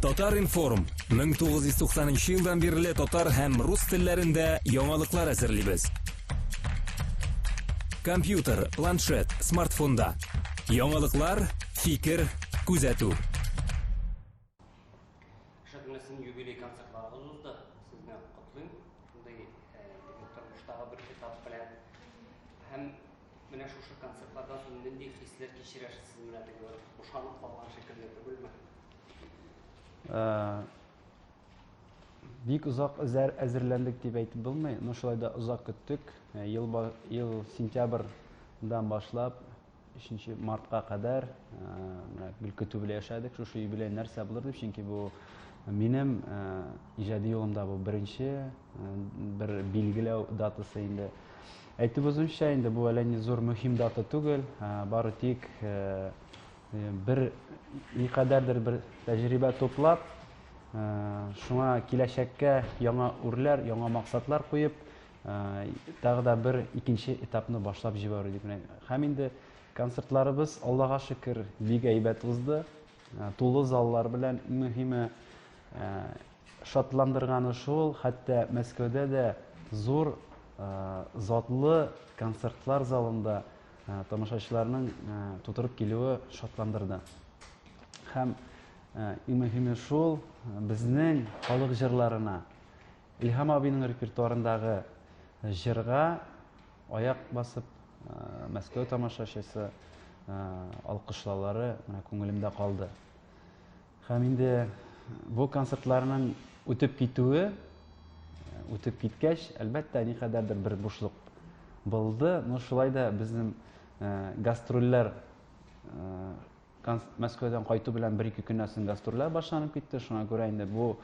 Татар-информ 1990 елдан бирле татар һәм рус телләрендә яңалыклар әзерлибез. Компьютер, планшет, смартфонда. Яңалыклар, фикер, күзәтү. Ришат, менә сезнең юбилей концертларыгыз узды. Сезне котлыйм. Шундый э, тормыштагы бер этап белән. Һәм Менә шушы концертлардан соң нинди хисләр кичерәсез сез менә теге бер бушанып калган шикелле түгелме? Э, бик озак әзер әзерләндек дип әйтеп булмый, но шулай да озак көттек. Э, ел, ел сентябрьдан башлап 3 мартка кадәр э, менә гел көтү белән яшәдек. Шушы юбилей нәрсә булыр дип, чөнки бу минем иҗади юлымда бу беренче бер билгеләү датасы инде. Әйтеп узуымча, инде бу әллә ни зур мөһим дата түгел, бары тик бер никадәрдер бер тәҗрибә туплап, шуңа киләчәккә яңа үрләр, яңа максатлар куеп, тагы да бер икенче этапны башлап җибәрү дип. Һәм инде концертларыбыз, Аллага шөкер, бик әйбәт узды. Тулы заллар белән, иң мөһиме, Шатландырганы шул, хәтта Мәскәүдә дә зур затлы концертлар залында тамашачыларның тутырып килүе шатландырды. Һәм иң мөһиме шул, безнең халык җырларына, Илһам абыйның репертуарындагы җырга аяк басып, Мәскәү тамашачысы алкышлаулары менә күңелемдә калды. Һәм инде бу концертларның үтеп китүе, үтеп киткәч, әлбәттә, никадәрдер бер бушлык булды. Но шулай да безнең гастрольләр Мәскәүдән кайту белән бер-ике көннән соң гастрольләр башланып китте. Шуңа күрә инде бу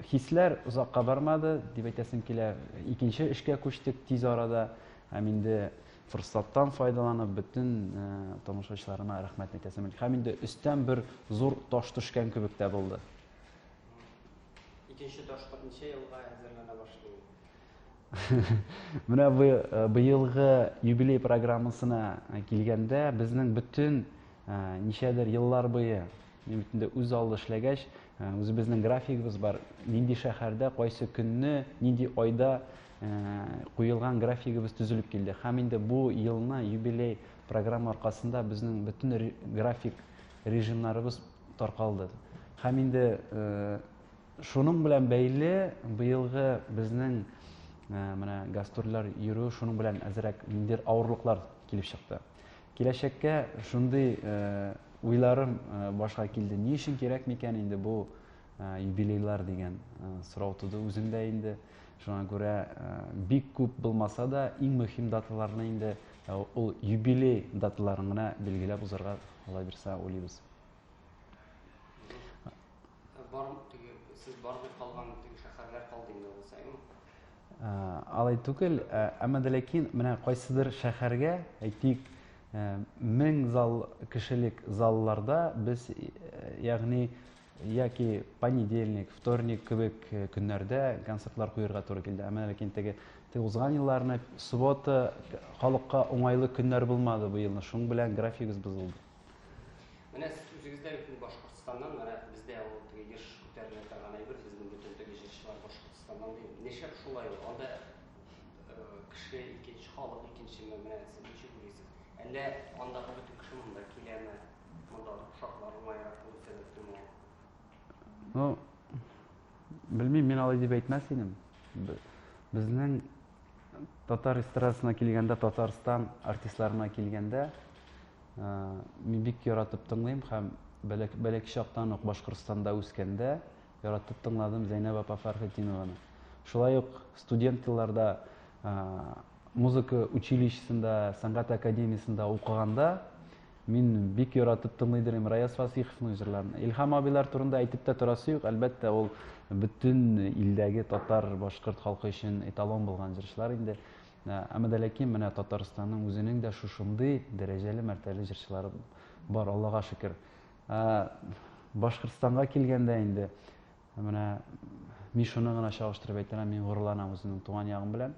Хисләр озакка бармады, дип әйтәсем килә. Икенче эшкә күчтек тиз арада. Һәм инде форсаттан файдаланып, бөтен тамашачыларыма рәхмәт әйтәсем килә. Һәм инде өстән бер зур таш төшкән кебек тә булды. Икенче ташка ничә елга әзерләнә башлый? Менә бу быелгы юбилей программасына килгәндә, безнең бөтен ничәдер еллар буе Мин бит инде үз алды эшләгәч, үзебезнең графигыбыз бар. Нинди шәһәрдә, кайсы көнне, нинди айда куелган графигыбыз төзелеп килде. Һәм инде бу елны юбилей программа аркасында безнең бөтен график режимнарыбыз таркалды. Һәм инде шуның белән бәйле быелгы безнең менә гастрольләр йөрү шуның белән әзрәк ниндидер авырлыклар килеп чыкты. Киләчәккә шундый уйларым башка килде. Ни өчен кирәк микән инде бу юбилейлар дигән сорау туды үземдә инде. Шуңа күрә бик күп булмаса да, иң мөһим даталарны инде ул юбилей даталарын гына билгеләп узарга Алла бирсә уйлыйбыз. Бар теге сез бармый калган теге шәһәрләр калды инде алайса, әйеме? Алай түгел, әмма дә ләкин менә кайсыдыр шәһәргә, әйтик, 1000 зал кешелек залларда без, ягъни яки понедельник, вторник кебек көннәрдә концертлар куерга туры килде. Әмма ләкин теге узган елларны суббота халыкка уңайлы көннәр булмады бу елны. Шуның белән графигыбыз бозылды. Менә сез үзегез дә бит Башкортстаннан, менә бездә ул теге еш күтәрелә торган әйбер, безнең бөтен теге җырчылар Башкортстаннан ди. Нишләп шулай ул? Анда э, кеше икенче, халык икенчеме? Менә сез ничек уйлыйсыз? Әллә андагы бөтен кеше монда киләме? Монда шартлар уңайрак булу сәбәплеме ул? Ну, белмим, мин алай дип әйтмәс идем. Безнең татар эстрадасына килгәндә, Татарстан артистларына килгәндә, Мин бик яратып тыңлыйм һәм бәләкәй чактан ук Башкортстанда үскәндә яратып тыңладым Зәйнәб апа Фәрхетдинованы. Шулай ук студент елларда музыка училищесында, сәнгать академиясендә укыганда мин бик яратып тыңлый идем Раяз Фасиховның җырларын. Илһам абыйлар турында әйтеп тә торасы юк, әлбәттә, ул бөтен илдәге татар, башкорт халкы өчен эталон булган җырчылар инде. Әмма дә ләкин менә Татарстанның үзенең дә шушындый дәрәҗәле, мәртәбәле җырчылары бар, Аллага шөкер. Башкортстанга килгәндә инде, менә мин шуны гына чагыштырып әйтәм, мин горурланам үземнең туган ягым белән,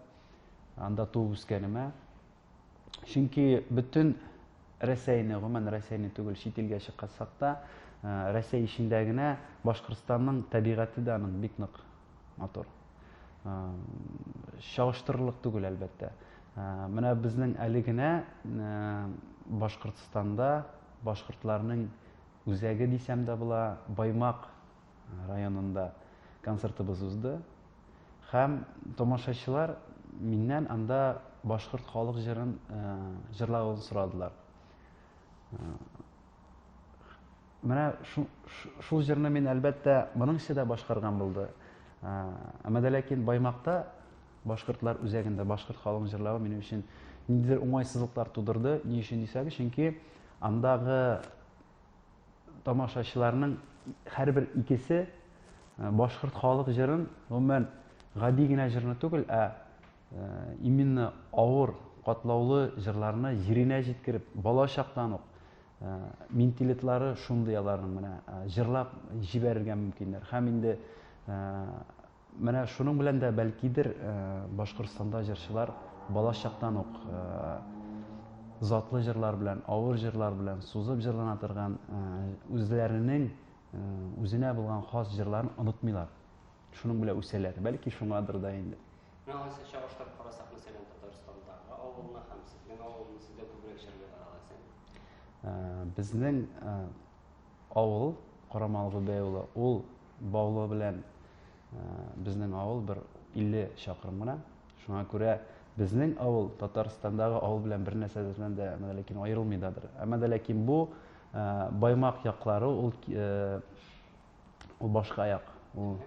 анда туып үскәнемә. Чөнки бөтен Рәсәйне, гомумән Рәсәйне түгел, чит илгә чыксак та, Рәсәй эчендә генә Башкортстанның табигате дә аның бик нык матур. Чагыштырырлык түгел, әлбәттә. Менә безнең әле генә Башкортстанда башкортларның үзәге дисәм дә була, Баймак районында концертыбыз узды. Һәм тамашачылар миннән анда башкорт халык җырын җырлавын сорадылар. Менә шул җырны мин әлбәттә моңынчы да башкарган булды. Әмма дә ләкин Баймакта башкортлар үзәгендә башкорт халык җырлавы минем өчен ниндидер уңайсызлыклар тудырды. Ни өчен дисәгез, чөнки андагы тамашачыларның һәрбер икесе башкорт халык җырын, гомумән, гади генә җырны түгел, ә именно авыр, катлаулы җырларны җиренә җиткереп, бала чактан ук менталитлары шундый аларның, менә җырлап җибәрергә мөмкиннәр. Һәм инде менә шуның белән дә бәлкидер Башкортстанда җырчылар бала чактан ук затлы җырлар белән, авыр җырлар белән сузып җырлана торган үзләренең үзенә булган хас җырларын онытмыйлар. Шуның белән үсәләр. Бәлки шуңадыр да инде. Менә алайса чагыштырып карасак, мәсәлән, Татарстандагы авылны һәм сезнең авылны, сездә күбрәк җырлыйлар алайса? Безнең авыл, Карамал Гобәй улы, ул Баулы белән безнең авыл бер 50 чакрым гына. Шуңа күрә безнең авыл Татарстандагы авыл белән бер нәрсә белән дә, әмма дә ләкин аерылмый дадыр. Әмма дә ләкин бу Баймак яклары ул ул башка як. Ул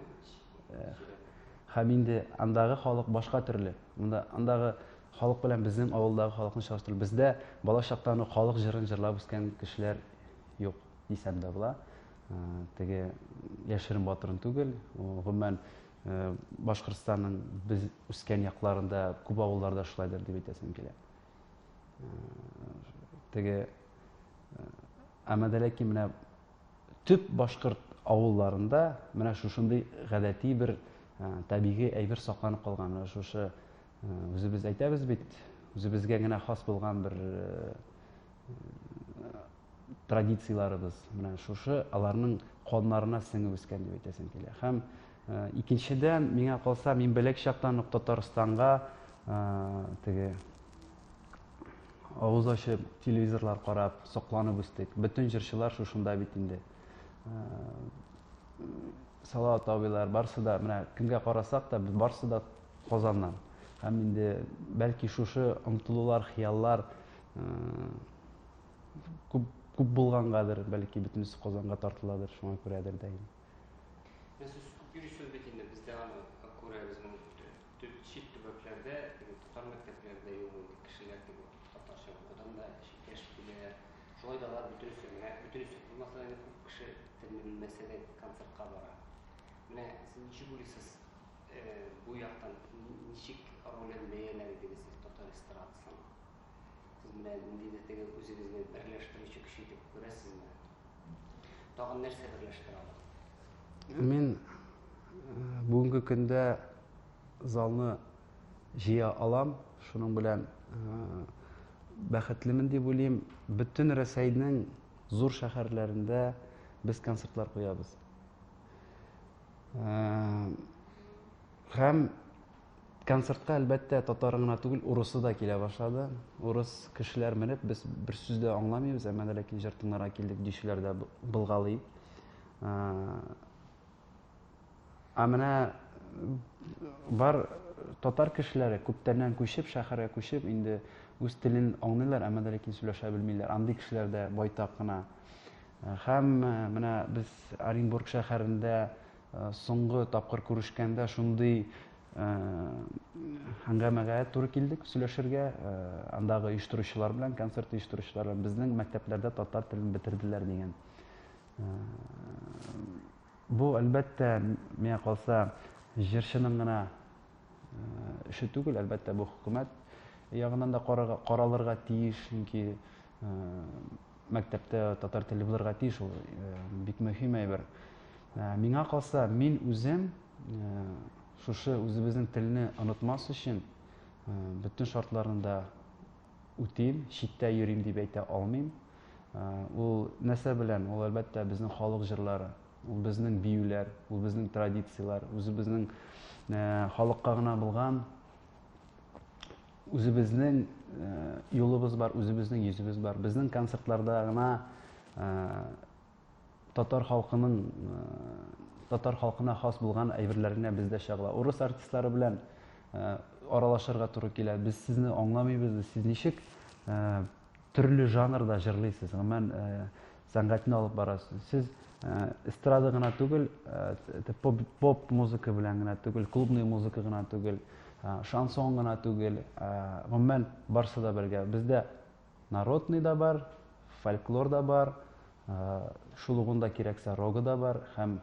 һәм инде андагы халык башка төрле. Монда андагы халык белән безнең авылдагы халыкны чагыштыру. Бездә бала чактан ук халык җырын җырлап үскән кешеләр юк дисәм дә була. Теге яшерен батырын түгел. Гомумән, Башкортстанның без үскән якларында күп авылларда шулайдыр дип әйтәсем килә. Теге әмма дә ләкин менә төп башкорт авылларында менә шушындый гадәти бер табигый әйбер сакланып калган. Менә шушы үзебез әйтәбез бит, үзебезгә генә хас булган бер традицияләребез, менә шушы аларның каннарына сеңеп үскән дип әйтәсем килә. Һәм икенчедән, миңа калса, мин беләк чактан ук Татарстанга теге авыз ачып, телевизорлар карап, сокланып үстек. Бөтен җырчылар шушында бит инде. Салават абыйлар, барсы да, менә кемгә карасак та, барсы да Казаннан. Һәм инде бәлки шушы омтылулар, хыяллар күп күп булгангадыр, бәлки бөтенесе Казанга тартыладыр, шуңа күрәдер дә инде. Менә сез күп йөрисез бит инде, без дә аны күрәбез. Чит төбәкләрдә теге татар мәктәпләре дә юк инде, кешеләр теге татарча укудан да читләшеп киләләр. Шулай да алар бөтенесе, менә бөтенесе булмаса да инде күп кеше телне белмәсә дә концертка бара. Менә сез ничек уйлыйсыз, бу яктан ничек ролен бәяләр идегез сез татар эстрадасының? Сез менә ниндидер теге үзегезне берләштерүче көч итеп күрәсезме? Тагын нәрсә берләштерә ала? Мин бүгенге көндә залны җыя алам, шуның белән бәхетлемен дип уйлыйм. Бөтен Рәсәйнең зур шәһәрләрендә без концертлар куябыз. Һәм концертка, әлбәттә, татары гына түгел, урысы да килә башлады. Урыс кешеләр менеп, без бер сүз дә аңламыйбыз, әмма дә ләкин җыр тыңларга килдек диючеләр дә булгалый. Ә менә бар татар кешеләре күптәннән күчеп, шәһәргә күчеп, инде үз телен аңлыйлар, әмма дә ләкин сөйләшә белмиләр. Андый кешеләр дә байтак кына. Һәм менә без Оренбург шәһәрендә соңгы тапкыр күрешкәндә шундый әңгәмәгә туры килдек сөйләшергә, андагы оештыручылар белән, концерт оештыручылар белән, безнең мәктәпләрдә татар телен бетерделәр дигән. Бу, әлбәттә, миңа калса, җырчының гына эше түгел, әлбәттә, бу хөкүмәт ягыннан да каралырга тиеш, чөнки мәктәптә татар теле булырга тиеш, ул бик мөһим әйбер. Миңа калса, мин үзем шушы үзебезнең телне онытмас өчен бөтен шартларны да үтим, читтә йөрим дип әйтә алмыйм. Ул нәрсә белән? Ул, әлбәттә, безнең халык җырлары, ул безнең биюләр, ул безнең традицияләр, үзебезнең халыкка гына булган үзебезнең юлыбыз бар, үзебезнең йөзебез бар. Безнең концертларда гына татар халкының татар халкына хас булган әйберләр генә бездә чагыла. Урыс артистлары белән аралашырга туры килә. Без сезне аңламыйбыз, сез ничек төрле жанрда җырлыйсыз, гомумән сәнгатьне алып барасыз. Сез эстрада гына түгел, поп, поп музыка белән генә түгел, клубный музыка гына түгел, шансон гына түгел, гомумән барсы да бергә. Бездә народный да бар, фольклор да бар, шул ук урында кирәксә рогы да бар һәм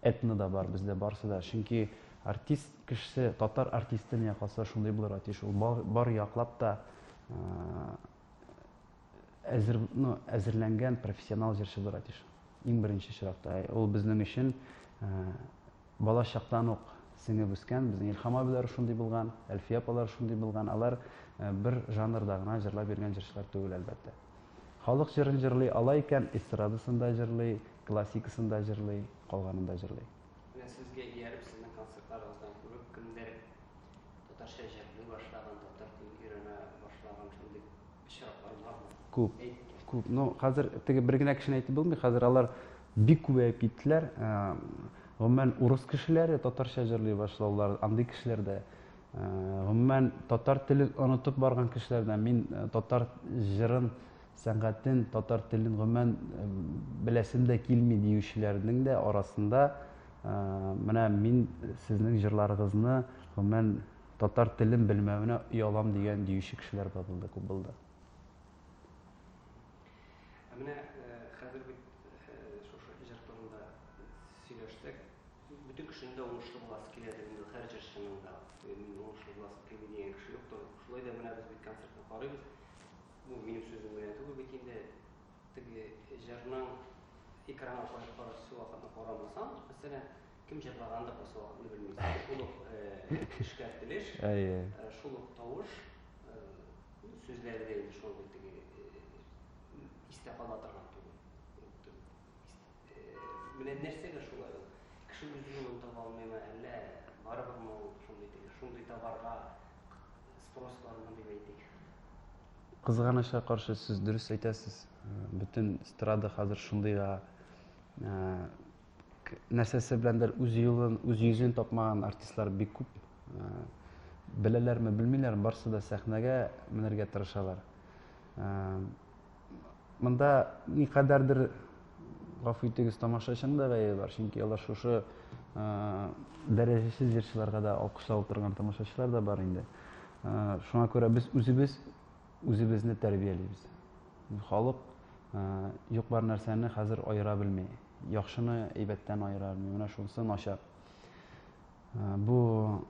этно да бар бездә барсы да. Чөнки артист кешесе, татар артисты миңа калса шундый булырга тиеш. Ул бар, бар яклап та әзер, ну, әзерләнгән профессионал җырчы булырга тиеш. Иң беренче чиратта. Ул безнең өчен бала чактан ук сеңеп үскән. Безнең Илһам абыйлар шундый булган, Әлфия апалар шундый булган. Алар бер жанрда гына җырлап йөргән җырчылар түгел, әлбәттә. Халык җырын җырлый ала икән, эстрадасын да җырлый, классикасын да җырлый, калганын да җырлый. Менә сезгә ияреп, сезнең концертларыгыздан күреп, кемдер татарча җырлый башлаган, татар телен өйрәнә башлаган шундый очраклар бармы? Күп. Күп. Ну, хәзер теге бер генә кешене әйтеп булмый, хәзер алар бик күбәеп киттеләр. Гомумән, урыс кешеләре татарча җырлый башлаулар, андый кешеләр дә. Гомумән, татар телен онытып барган кешеләр дә. Мин татар җырын, сәнгатен, татар телен гомумән беләсем дә килми диючеләрнең дә арасында менә мин сезнең җырларыгызны гомумән татар телен белмәвенә оялам дигән диюче кешеләр дә булды, күп булды. Ә менә хәзер бит шушы җыр турында сөйләштек. Бөтен кешенең дә уңышлы буласы киләдер инде, һәр җырчының да. Мин уңышлы буласым килми дигән кеше юктыр. Шулай да менә без бит концертны карыйбыз. Бу минем сүзем генә түгел бит инде. Теге җырның экранга куеп карасы вакытны карамасаң, мәсәлән, кем җырлаганын да кайсы вакытны белмисең. Шул ук эшкәртелеш, шул ук тавыш, сүзләре дә инде шундый теге истә кала торган түгел. Менә нәрсәгә шулай ул? Кеше үз юлын таба алмыймы, әллә барыберме ул шундый теге, шундый товарга спрос бармы дип әйтик? Кызганычка каршы, сез дөрес әйтәсез. Бөтен эстрада хәзер шундыйга нәрсәсе беләндер үз юлын, үз йөзен тапмаган артистлар бик күп. Беләләрме, белмиләрме, барысы да сәхнәгә менәргә тырышалар. Монда никадәрдер, гафу итегез, тамашачының да гаебе бар, чөнки алар шушы дәрәҗәсез җырчыларга да алкышлап утырган тамашачылар да бар инде. Шуңа күрә без үзебез үзебезне тәрбиялибез. Халык юк бар нәрсәне хәзер аера белми. Яхшыны әйбәттән аера белми. Менә шунысы начар. Бу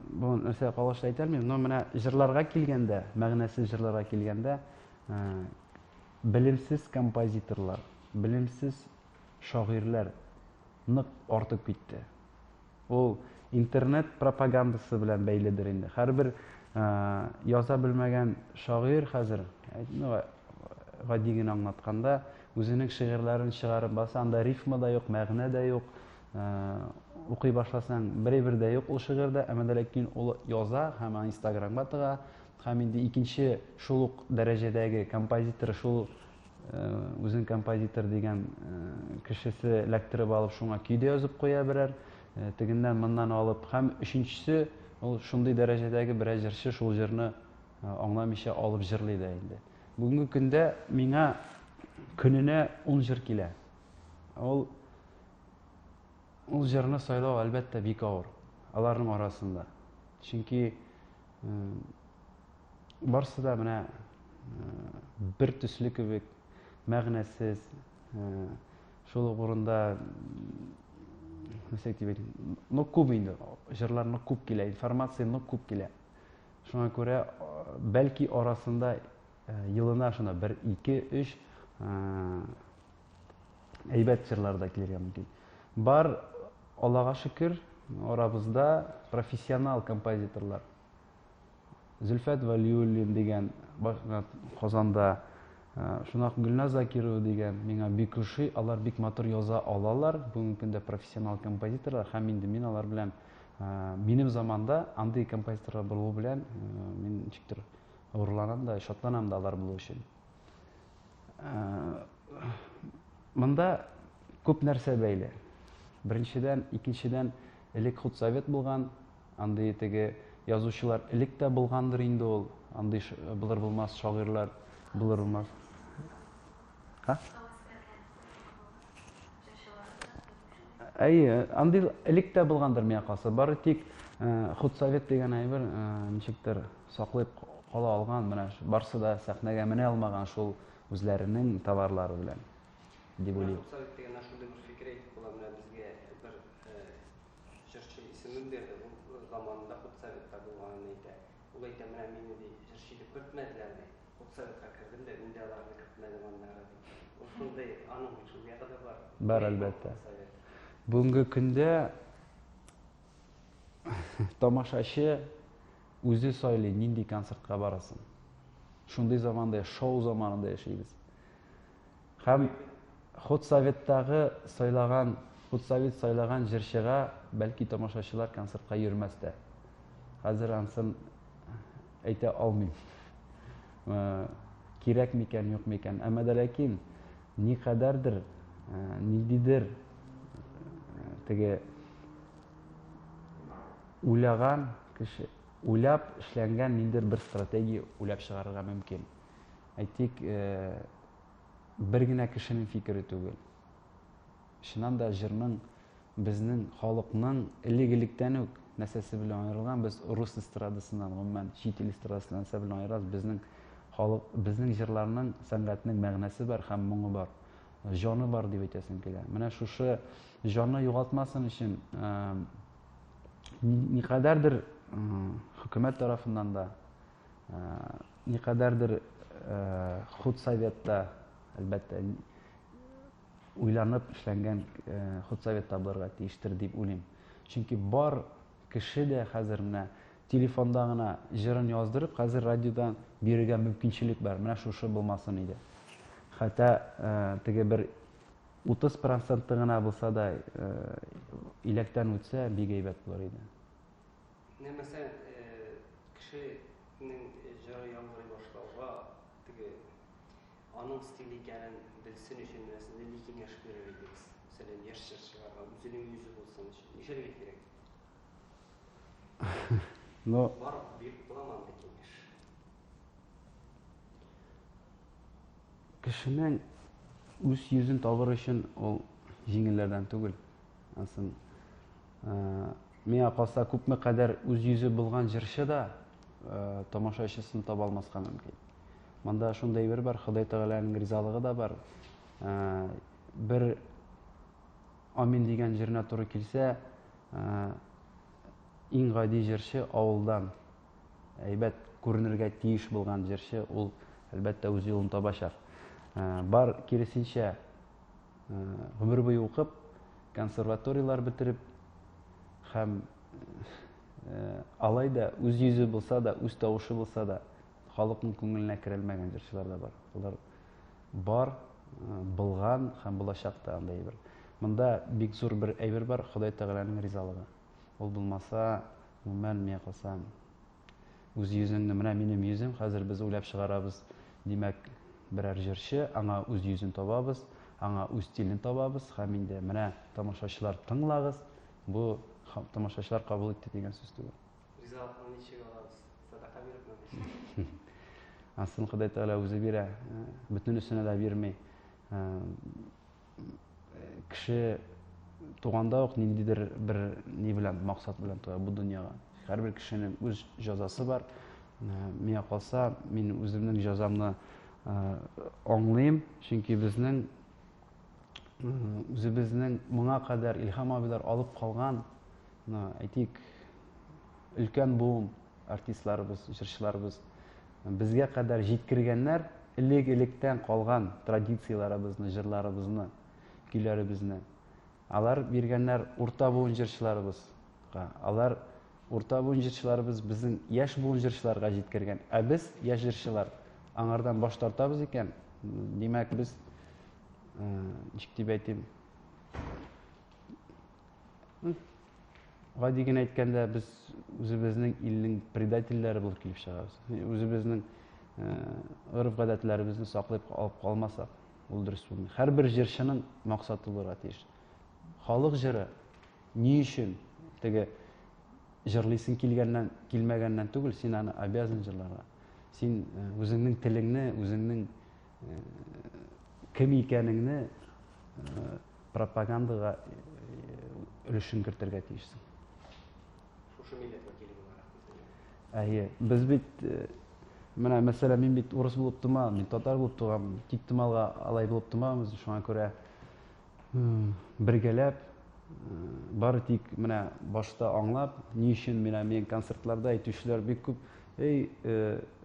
бу нәрсә калышта әйтә алмыйм, но менә җырларга килгәндә, мәгънәсез җырларга килгәндә, белемсез композиторлар, белемсез шагыйрьләр нык артып китте. Ул интернет пропагандасы белән бәйледер инде. Һәрбер яза белмәгән шагыйрь хәзер, ну, гади генә аңлатканда, үзенең шигырьләрен чыгарып баса, анда рифма да юк, мәгънә дә юк. Укый башласаң, берәйбер дә юк ул шигырьдә, әмма дә ләкин ул яза һәм аны Инстаграмга тыга. Һәм инде икенче шул ук дәрәҗәдәге композитор шул үзен композитор дигән кешесе эләктереп алып, шуңа көй дә язып куя берәр, тегеннән моннан алып. Һәм өченчесе, ул шундый дәрәҗәдәге берәр җырчы шул җырны аңламыйча алып җырлый да инде. Бүгенге көндә миңа көненә 10 җыр килә. Ул ул җырны сайлау, әлбәттә, бик авыр аларның арасында. Чөнки барсы да менә бер төсле кебек, мәгънәсез, шул ук урында нәрсә дип әйтим, ну күп инде, җырлар нык күп килә, информация нык күп килә. Шуңа күрә, бәлки арасында елына шуна бер, ике, өч әйбәт җырлар да килергә мөмкин. Бар, Аллага шөкер, арабызда профессионал композиторлар. Зөлфәт Вәлиуллин дигән Казанда, шунак Гөлназ Закирова дигән миңа бик ошый. Алар бик матур яза алалар. Бүгенге көндә профессионал композиторлар һәм инде мин алар белән минем заманда андый композиторлар булуы белән мин ничектер горурланам да, шатланам да алар булу өчен. Монда күп нәрсә бәйле. Беренчедән, икенчедән, элек худсовет булган, андый теге язучылар элек тә булгандыр инде ул, андый булыр булмас шагыйрьләр булыр булмас. Ха? Әйе, андый элек тә булгандыр миңа калса. Бары тик худсовет дигән әйбер ничектер саклап кала алган, менә барсы да сәхнәгә менә алмаган шул үзләренең товарлары белән дип уйлыйм. Худсовет дигәннән шундый бер фикер әйтеп була, менә безгә бер җырчы исемен бирде, ул заманында худсоветта булганын әйтә. Ул әйтә, менә мине ди, җырчы итеп кертмәделәр ди. Худсоветка кердем дә, мин дә аларны кертмәдем аннары ди. Ул шундый, аның бит шул ягы да бар. Бар, әлбәттә. Бүгенге көндә тамашачы үзе сайлый, нинди концертка барасын. Шундый заманда, шоу заманында яшибез. Һәм худсоветтагы сайлаган, худсовет сайлаган җырчыга бәлки тамашачылар концертка йөрмәс тә. Хәзер ансын әйтә алмыйм. Кирәк микән, юк микән. Әмма дә ләкин никадәрдер, ниндидер теге уйлаган кеше, уйлап эшләнгән ниндидер бер стратегия уйлап чыгарырга мөмкин. Әйтик, бер генә кешенең фикере түгел. Чыннан да җырның безнең халыкның элек-электән үк нәрсәсе белән аерылган, без рус эстрадасыннан, гомумән, чит ил эстрадасыннан нәрсә белән аерылабыз, безнең халык, безнең җырларның, сәнгатьнең мәгънәсе бар һәм моңы бар, җаны бар дип әйтәсем килә. Менә шушы җанны югалтмасын өчен никадәрдер хөкүмәт тарафыннан да, никадәрдер худсоветта, әлбәттә, уйланып эшләнгән худсовет табылырга тиештер дип уйлыйм. Чөнки бар кеше дә хәзер менә телефонда гына җырын яздырып, хәзер радиодан бирергә мөмкинчелек бар. Менә шушы булмасын иде. Хәтта теге бер 30 проценты гына булса да иләктән үтсә, бик әйбәт булыр иде. Менә мәсәлән, кешенең җыры яңгырый башлауга теге аның стиль икәнен белсен өчен менә сез нинди киңәш бирер идегез? Мәсәлән, яшь җырчыларга үзенең йөзе булсын өчен нишләргә кирәк? Но бар биреп буламы андый киңәш? Кешенең үз йөзен табыр өчен ул җиңелләрдән түгел. Ансын миңа калса, күпме кадәр үз йөзе булган җырчы да тамашачысын таба алмаска мөмкин. Монда шундый әйбер бар, Ходай Тәгаләнең ризалыгы да бар. Бер амин дигән җиренә туры килсә, иң гади җырчы авылдан әйбәт күренергә тиеш булган җырчы ул әлбәттә үз юлын табачак. Бар киресенчә, гомер буе укып, консерваторияләр бетереп һәм алай да үз йөзе булса да, үз тавышы булса да, халыкның күңеленә керәлмәгән җырчылар да бар. Алар бар, булган һәм булачак та андый әйбер. Монда бик зур бер әйбер бар, Ходай Тәгаләнең ризалыгы. Ул булмаса, гомумән, миңа калса, үз йөзеңне, менә минем йөзем, хәзер без уйлап чыгарабыз, димәк, берәр җырчы, аңа үз йөзен табабыз, аңа үз стилен табабыз һәм инде менә тамашачылар тыңлагыз, бу тамашачылар кабул итте дигән сүз түгел. Ризалыкны ничек алабыз? Садака бирепме? Асын Ходай Тәгалә үзе бирә, бөтенесенә дә бирми. Кеше туганда ук ниндидер бер ни белән, максат белән туа бу дөньяга. Һәрбер кешенең үз җәзасы бар. Миңа калса, мин үземнең җәзамны аңлыйм, чөнки безнең үзебезнең моңа кадәр Илһам абыйлар алып калган, әйтик, өлкән буын артистларыбыз, җырчыларыбыз безгә кадәр җиткергәннәр элек-электән калган традицияләребезне, җырларыбызны, көйләребезне. Алар биргәннәр урта буын җырчыларыбызга. Алар Урта буын җырчыларыбыз безнең яшь буын җырчыларга җиткергән. Ә без, яшь җырчылар, аңардан баш тартабыз икән, димәк, без, ничек дип әйтим, гади генә әйткәндә, без үзебезнең илнең предательләре булып килеп чыгабыз. Үзебезнең гореф-гадәтләребезне саклап алып калмасак, ул дөрес булмый. Һәрбер җырчының максаты булырга тиеш. Халык җыры ни өчен теге җырлыйсың килгәннән, килмәгәннән түгел, син аны обязан җырларга. Син үзеңнең телеңне, үзеңнең кем икәнеңне пропагандага өлешен кертергә тиешсең. Шушы милләт вәкиле буларак. Әйе, без бит менә мәсәлән, мин бит урыс булып тумадым, мин татар булып туганмын. Тик тумалга алай булып тумабыз, шуңа күрә бергәләп бары тик менә башта аңлап, ни өчен менә мин концертларда әйтүчеләр бик күп, эй,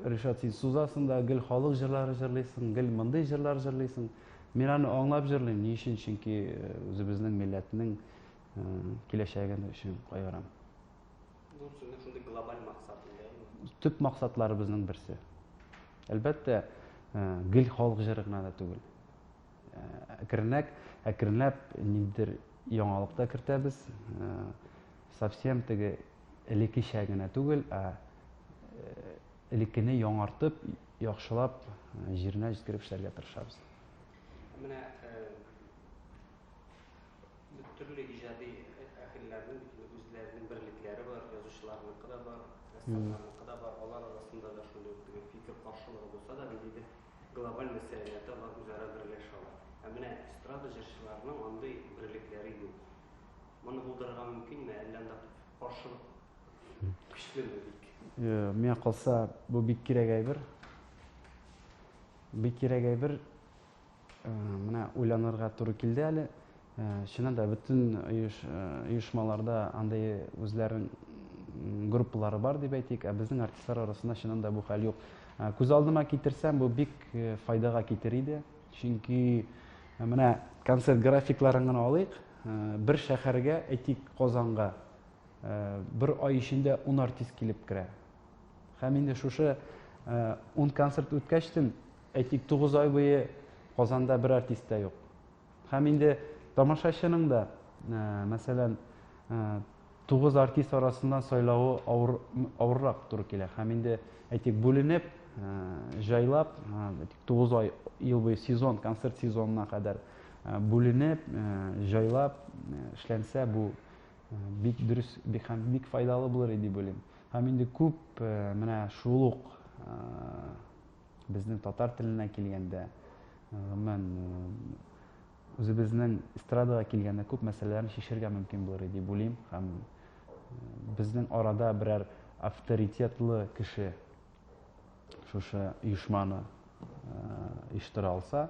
Ришат, син сузасың да, гел халык җырлары җырлыйсың, гел мондый җырлар җырлыйсың. Мин аны аңлап җырлыйм, ни өчен? Чөнки үзебезнең милләтнең киләчәген өчен кайгырам. Бу сезнең шундый глобаль максат инде. Төп максатларыбызның берсе. Әлбәттә, гел халык җыры гына да түгел. Әкренләп, әкренләп ниндидер яңалык та кертәбез. Совсем теге элеккечә генә түгел, ә элеккене яңартып, яхшылап җиренә җиткереп эшләргә тырышабыз. Менә төрле иҗади әһелләрнең үзләренең берлекләре бар, язучыларныкы да бар, рәссамнарныкы да бар. Алар арасында да шундый ук теге фикер каршылыгы булса да, ниндидер глобаль мәсьәләләрдә алар үзара берләшә ала. Ә менә эстрада җырчыларының андый берлекләре юк. Моны булдырырга мөмкинме, әллә анда каршылык көчлеме бик? Миңа калса, бу бик кирәк әйбер. Бик кирәк әйбер. Менә уйланырга туры килде әле. Чыннан да бөтен оешмаларда андый үзләренең группалары бар дип әйтик, ә безнең артистлар арасында чыннан да бу хәл юк. Күз алдыма китерсәм, бу бик файдага китер иде. Чөнки менә концерт графикларын гына алыйк. Бер шәһәргә, әйтик, Казанга, бер ай эчендә 10 артист килеп керә. Һәм инде шушы 10 концерт үткәчтен, әйтик, 9 ай буе Казанда бер артист та юк. Һәм инде тамашачының да, мәсәлән, 9 артист арасыннан сайлавы авыр, авыррак туры килә. Һәм инде, әйтик, бүленеп, җайлап, әйтик, 9 ай ел буе сезон, концерт сезонына кадәр бүленеп, җайлап эшләнсә, бу бик дөрес, бик һәм бик файдалы булыр иде дип уйлыйм. Һәм инде күп менә шул ук безнең татар теленә килгәндә, гомумән, үзебезнең эстрадага килгәндә күп мәсьәләләрне чишергә мөмкин булыр иде дип уйлыйм. Һәм безнең арада берәр авторитетлы кеше шушы оешманы оештыра алса,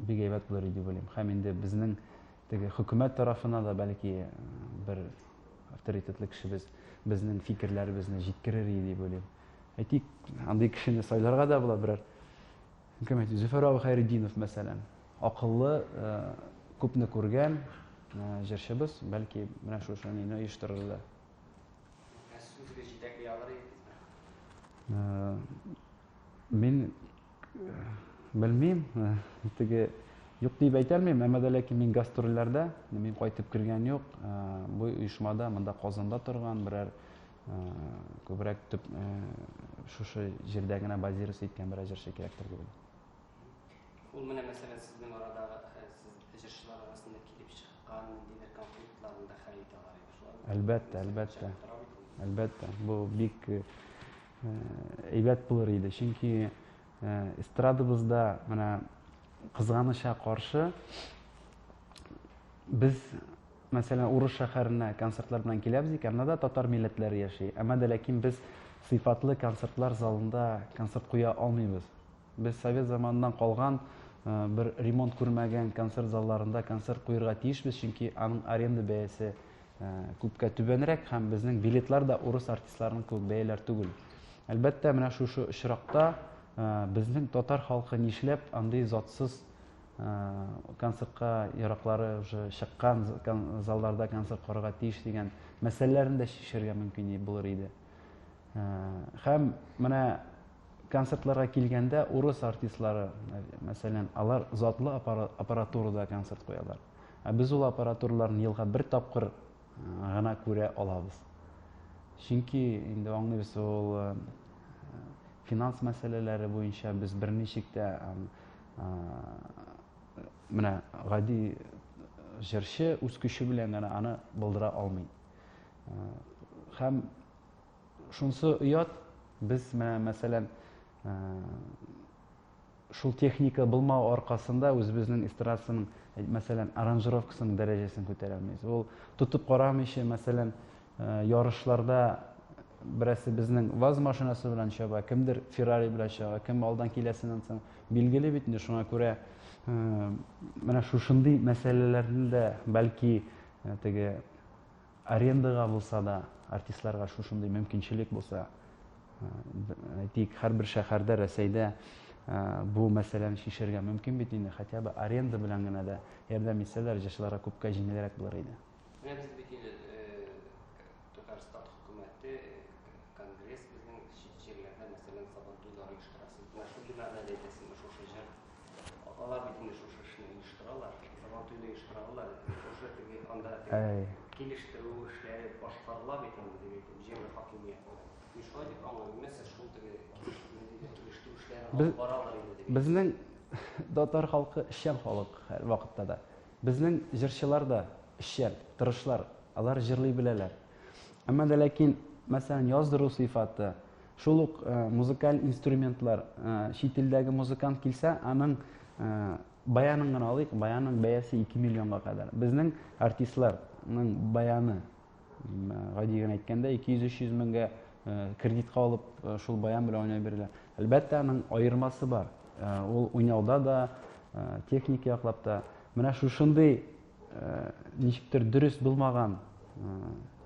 бик әйбәт булыр иде дип уйлыйм. Һәм инде безнең теге хөкүмәт тарафына да бәлки бер авторитетлы кешебез безнең фикерләребезне җиткерер иде дип уйлыйм. Әйтик, андый кешене сайларга да була берәр. Кем әйтик, Зөфәр абый Хәйретдинов, мәсәлән. Акыллы, күпне күргән җырчыбыз, бәлки менә шушы нине оештырыр да. Ә сез үзегез җитәкли алыр идегезме? Мин белмим, теге юк дип әйтә алмыйм, әмма дә ләкин мин гастрольләрдә, мин кайтып кергән юк. Бу оешмада монда Казанда торган берәр күбрәк төп шушы җирдә генә базироваться иткән берәр җырчы кирәктер дип уйлыйм. Ул менә мәсәлән сезнең арадагы сез җырчылар арасында килеп чыккан ниндидер конфликтларны да хәл итә алар иде, шулаймы? Әлбәттә, әлбәттә. Әлбәттә, бу бик әйбәт булыр иде, чөнки эстрадабызда менә кызганыча каршы без Мәсәлән, урыс шәһәренә концертлар белән киләбез икән, анда да татар милләтләре яши. Әмма дә ләкин без сыйфатлы концертлар залында концерт куя алмыйбыз. Без совет заманыннан калган бер ремонт күрмәгән концерт залларында концерт куерга тиешбез, чөнки аның аренда бәясе күпкә түбәнрәк һәм безнең билетлар да урыс артистларының кебек бәяләр түгел. Әлбәттә, менә шушы очракта безнең татар халкы нишләп андый затсыз концертка яраклары уже чыккан залларда концерт карарга тиеш дигән мәсьәләләрне дә чишәргә мөмкин булыр иде. Һәм менә концертларга килгәндә урыс артистлары, мәсәлән, алар затлы аппаратурада концерт куялар. Ә без ул аппаратураларны елга бер тапкыр гына күрә алабыз. Чөнки инде аңлыйбыз, ул финанс мәсьәләләре буенча без берничек тә менә гади җырчы үз көче белән генә аны булдыра алмый. Һәм шунысы оят, без менә мәсәлән шул техника булмау аркасында үзебезнең эстрадасының, мәсәлән, аранжировкасының дәрәҗәсен күтәрә алмыйбыз. Ул тотып карамыйча, мәсәлән, ярышларда берәрсе безнең ВАЗ машинасы белән чаба, кемдер Феррари белән чаба, кем алдан киләсеннән соң билгеле бит инде, шуңа күрә менә шушындый мәсьәләләрне дә бәлки теге арендага булса да артистларга шушындый мөмкинчелек булса, әйтик, һәрбер шәһәрдә, Рәсәйдә бу мәсьәләне чишәргә мөмкин бит инде, хотя бы аренда белән генә дә ярдәм итсәләр, җырчыларга күпкә җиңелрәк булыр иде. Менә без бит инде Татарстан хөкүмәте, Конгресс безнең чит җирләрдә, мәсәлән, Сабантуйлар оештыра. Сез менә шундый мәгънәдә әйтәсезме, шушы җыр? Алар бит инде шушы эшне оештыралар, Сабантуйны оештыралар, шушы теге анда килештерү эшләре башкарыла бит инде, дип әйтеп, җирле хакимият белән. Мин шулай дип аңлыйм, менә сез шул теге килештерү эшләрен алып баралар инде дип. Безнең татар халкы эшчән халык һәрвакытта да. Безнең җырчылар да эшчән, тырышлар, алар җырлый беләләр. Әмма дә ләкин, мәсәлән, яздыру сыйфаты, шул ук музыкаль инструментлар, чит илдәге музыкант килсә, аның баянын гына алыйк, баянның бәясе 2 миллионга кадәр. Безнең артистларның баяны, гади генә әйткәндә, 200-300 меңгә кредитка алып, шул баян белән уйнай бирәләр. Әлбәттә, аның аермасы бар. Ул уйнауда да, техник яклап та. Менә шушындый ничектер дөрес булмаган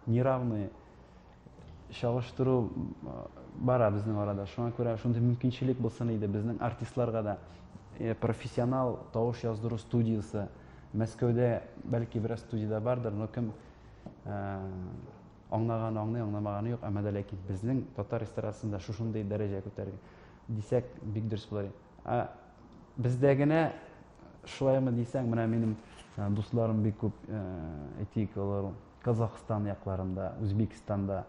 неравный чагыштыру бара безнең арада. Шуңа күрә шундый мөмкинчелек булсын иде безнең артистларга да. Профессионал тавыш яздыру студиясе Мәскәүдә бәлки бераз студияда бардыр, но кем аңлаганы аңлый, аңламаганы юк, әмма дә ләкин безнең татар эстрадасында шушындый дәрәҗә күтәргән дисәк, бик дөрес булыр иде. Ә бездә генә шулаймы дисәң, менә минем дусларым бик күп, әйтик, алар Казахстан якларында, Үзбекстанда.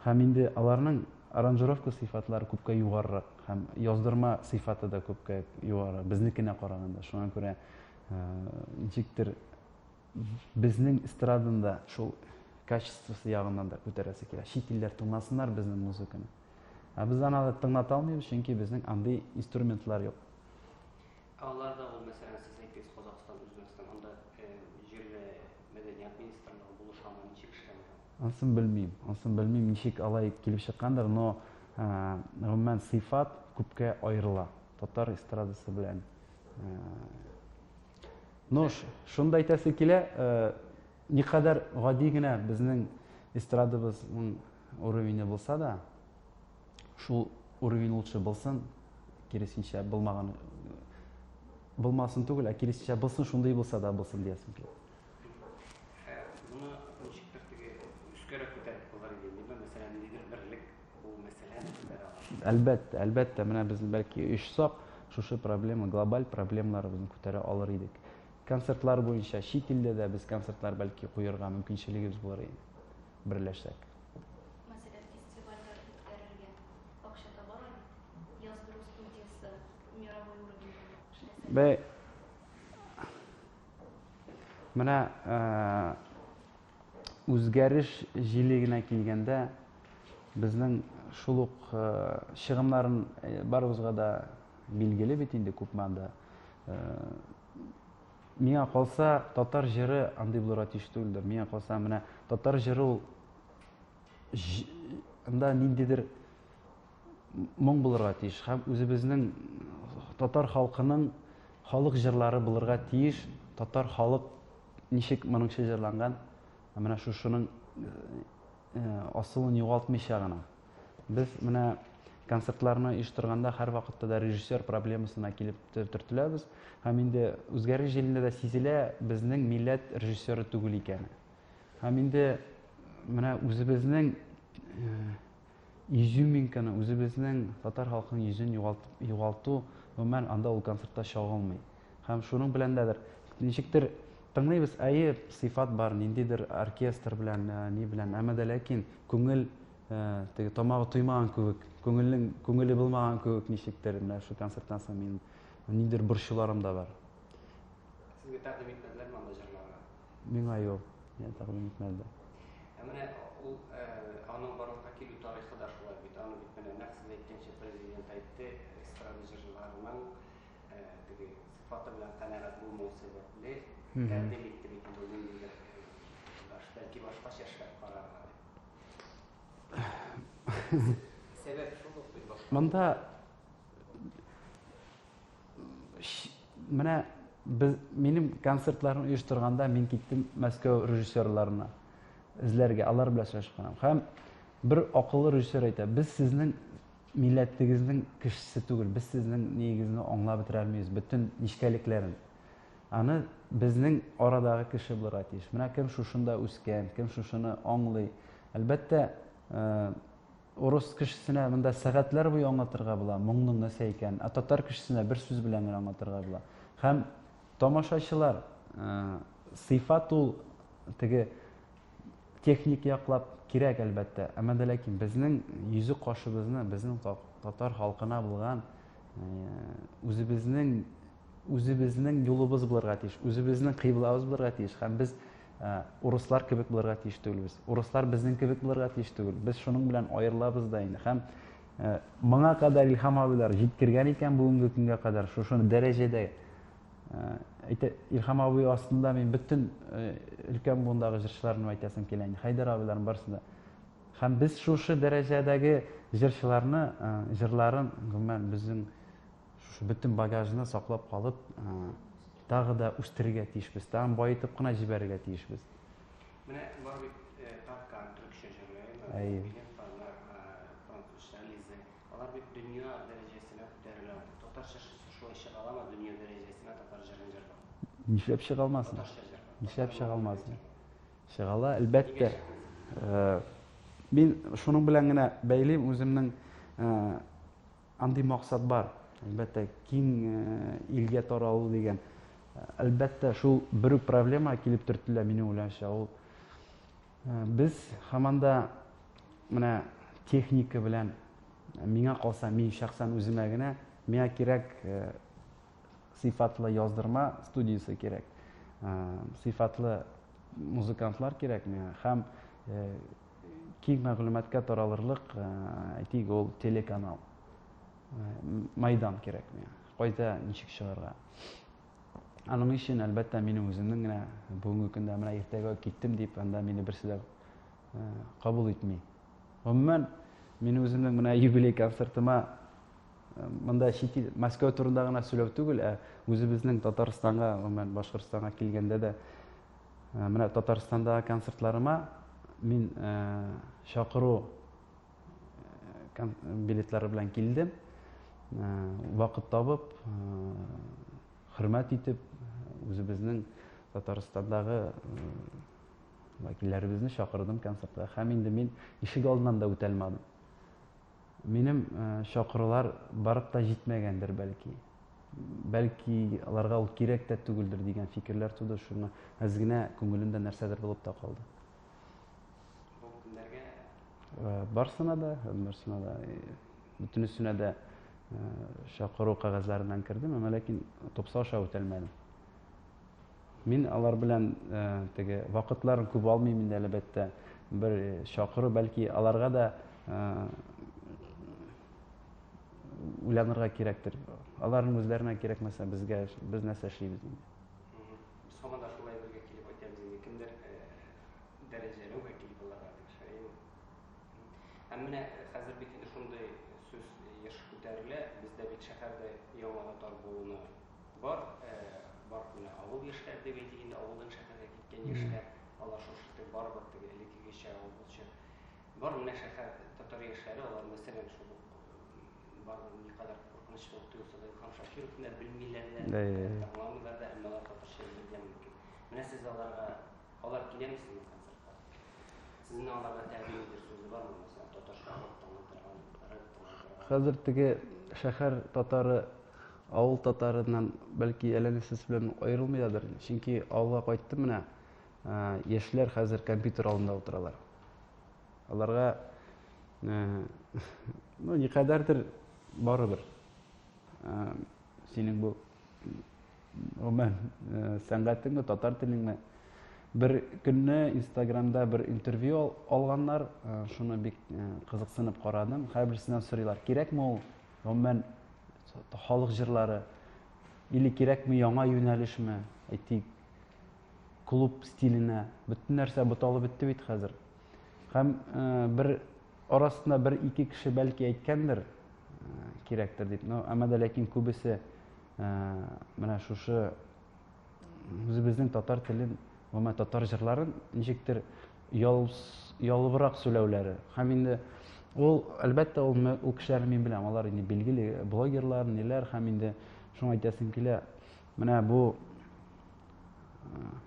Һәм инде аларның аранжировка сыйфатлары күпкә югарырак һәм яздырма сыйфаты да күпкә югары безнекенә караганда. Шуңа күрә ничектер безнең эстраданы да шул качествосы ягыннан да күтәрәсе килә. Чит илләр тыңласыннар безнең музыканы. Ә без аны тыңлата алмыйбыз, чөнки безнең андый инструментлар юк. Ә аларда ул, мәсәлән, сез әйттегез, Казахстан, Үзбәкстан, анда җирле мәдәният министрлыгы булышамы, ничек эшләнә? Ансын белмим. Ансын белмим, ничек алай килеп чыккандыр, но гомумән сыйфат күпкә аерыла татар эстрадасы белән. Но шуны да әйтәсе килә, никадәр гади генә безнең эстрадабызның уровене булса да, шул уровень лучше булсын, киресенчә булмаган булмасын түгел, ә киресенчә булсын, шундый булса да булсын диясем килә. Моны ничектер теге өскәрәк күтәреп булыр иде, инде, мәсәлән, ниндидер берлек бу мәсьәләне күтәрә ала. Әлбәттә, әлбәттә, менә без бәлки оешсак, шушы проблема, глобаль проблемаларыбызны күтәрә алыр идек. Концертлар буенча чит илдә дә без концертлар бәлки куярга мөмкинчелегебез булыр иде, берләшсәк. Мәсәлән, фестивальләр үткәрергә акча табалар бит. Яздыру студиясе мировой уровеньда эшләсә. Бә менә үзгәреш җиле генә килгәндә безнең шул ук чыгымнарын барыбызга да билгеле бит инде күпме анда. Миңа калса, татар җыры андый булырга тиеш түгелдер. Миңа калса, менә татар җыры ул анда ниндидер моң булырга тиеш һәм үзебезнең татар халкының халык җырлары булырга тиеш. Татар халык ничек моңынча җырланган, менә шушының асылын югалтмыйча гына. Без менә концертларны оештырганда һәрвакытта да режиссер проблемасына килеп төртеләбез. Һәм инде Үзгәреш җилендә дә сизелә безнең милләт режиссеры түгел икәне. Һәм инде менә үзебезнең изюминканы, үзебезнең татар халкының йөзен югалту, гомумән, анда ул концертта чагылмый. Һәм шуның белән дәдер, ничектер тыңлыйбыз, әйе, сыйфат бар, ниндидер оркестр белән, ни белән, әмма дә ләкин күңел теге тамагы туймаган кебек, күңелнең күңеле булмаган кебек ничектер, менә шул концерттан соң минем ниндидер борчуларым да бар. Сезгә тәкъдим итмәделәрме анда җырларга? Миңа юк, миңа тәкъдим итмәделәр. Ә менә ул аның барлыкка килү тарихы да шулай бит. Аны бит менә нәкъ сез әйткәнчә президент әйтте, эстрада җырчыларының теге сыйфаты белән канәгать булмау сәбәпле тәкъдим итте бит инде ниндидер бәлки башкача эшләп карарга дип. Сәбәп шул ук бит башка. Монда менә без минем концертларны оештырганда мин киттем Мәскәү режиссерларына эзләргә, алар белән сөйләшеп карадым. Һәм бер акыллы режиссер әйтә, без сезнең милләтегезнең кешесе түгел, без сезнең ниегезне аңлап бетерә алмыйбыз, бөтен нечкәлекләрен. Аны безнең арадагы кеше булырга тиеш. Менә кем шушында үскән, кем шушыны аңлый. Әлбәттә, урыс кешесенә монда сәгатьләр буе аңлатырга була, моңның нәрсә икәнен, ә татар кешесенә бер сүз белән генә аңлатырга була. Һәм тамашачылар, сыйфат ул теге техник яклап кирәк, әлбәттә, әмма дә ләкин безнең йөзек кашыбызны, безнең татар халкына булган үзебезнең үзебезнең юлыбыз булырга тиеш, үзебезнең кыйблабыз булырга тиеш һәм без урыслар кебек булырга тиеш түгелбез. Урыслар безнең кебек булырга тиеш түгел. Без шуның белән аерылабыз да инде. Һәм моңа кадәр Илһам абыйлар җиткергән икән бүгенге көнгә кадәр шушы дәрәҗәдә. Әйтә, Илһам абый астында мин бөтен өлкән буындагы җырчыларны әйтәсем килә инде. Хәйдәр абыйларның барысы да. Һәм без шушы дәрәҗәдәге җырчыларны, җырларын, гомумән, безнең шушы бөтен багажны саклап калып, тагы да үстерергә тиешбез, тагын баетып кына җибәрергә тиешбез. Менә бар бит Таркан төркчә җырлый, французча Лизе. Алар бит дөнья дәрәҗәсенә күтәрелә алды. Татарча шулай чыга аламы дөнья дәрәҗәсенә татар җырын җырлап? Нишләп чыга алмасын? Татарча җырлап. Нишләп чыга алмасын? Чыга ала, әлбәттә. Мин шуның белән генә бәйлим үземнең андый максат бар. Әлбәттә, киң илгә таралу дигән. Әлбәттә, шул бер үк проблема килеп төртелә минем уйлавымча. Ул без һаман да менә техника белән миңа калса, мин шәхсән үземә генә, миңа кирәк сыйфатлы яздырма студиясе кирәк, сыйфатлы музыкантлар кирәк миңа һәм киң мәгълүматка таралырлык, әйтик, ул телеканал, майдан кирәк миңа. Кайда ничек чыгарга. Аның өчен, әлбәттә, минем үземнең генә бүгенге көндә менә иртәгә киттем дип, анда мине берсе дә кабул итми. Гомумән, мин үземнең менә юбилей концертыма монда чит ил, Мәскәү турында гына сөйләү түгел, ә үзебезнең Татарстанга, гомумән, Башкортстанга килгәндә дә менә Татарстандагы концертларыма мин чакыру билетлары белән килдем. Вакыт табып, хөрмәт итеп, үзебезнең Татарстандагы вәкилләребезне чакырдым концертка. Һәм инде мин ишек алдыннан да үтә алмадым. Минем чакырулар барып та җитмәгәндер бәлки. Бәлки аларга ул кирәк тә түгелдер дигән фикерләр туды. Шуны әз генә күңелемдә нәрсәдер булып та калды. Бу кемнәргә? Барсына да, барсына да, бөтенесенә дә чакыру кәгазьләреннән кердем, әмма ләкин тупса аша үтәлмәдем. Мин алар белән теге вакытларын күп алмыйм инде, әлбәттә. Бер чакыру бәлки аларга да уйланырга кирәктер. Аларның үзләренә кирәкмәсә, безгә без нәрсә эшлибез инде. Без һаман да шулай бергә килеп әйтәбез инде, кемдер дәрәҗәле вәкил булырга тиеш. Һәм менә хәзер бит инде шундый сүз еш күтәрелә, бездә бит шәһәрдә яңа татар буыны бар, бар менә авыл яшьләре дип әйтик инде, авылдан шәһәргә киткән яшьләр, алар шушы теге барыбер теге элеккегечә авылча. Бар менә шәһәр татар яшьләре, алар мәсәлән шул ук Барыбер никадәр куркыныч булып тоелса да, Илһам Шакировны да белмиләр дә, тыңламыйлар да, әмма алар татарча белергә мөмкин. Менә сез аларга, алар киләме сезнең концертка? Сезнең аларга тәкъдим итер сүзе бармы, мәсәлән, татарча рок тыңлый торган, рэп тыңлый торган? Хәзер теге шәһәр татары авыл татарыннан бәлки әллә нәрсәсе белән аерылмый дадыр. Чөнки авылга кайттым менә, яшьләр хәзер компьютер алдында утыралар. Аларга ну, никадәрдер барыбер синең бу гомумән сәнгатеңме, татар телеңме. Бер көнне Инстаграмда бер интервью алганнар, шуны бик кызыксынып карадым. Һәрберсеннән сорыйлар, кирәкме ул гомумән халык җырлары или кирәкме яңа юнәлешме, әйтик, клуб стиленә. Бөтен нәрсә буталып бетте бит хәзер. Һәм бер арасында бер-ике кеше бәлки әйткәндер, кирәктер дип. Но әмма дә ләкин күбесе менә шушы үзебезнең татар телен, гомумән татар җырларын ничектер ялыбрак сөйләүләре. Һәм инде ул, әлбәттә, ул, ул кешеләрне мин беләм, алар инде билгеле блогерлар, ниләр, һәм инде шуңа әйтәсем килә, менә бу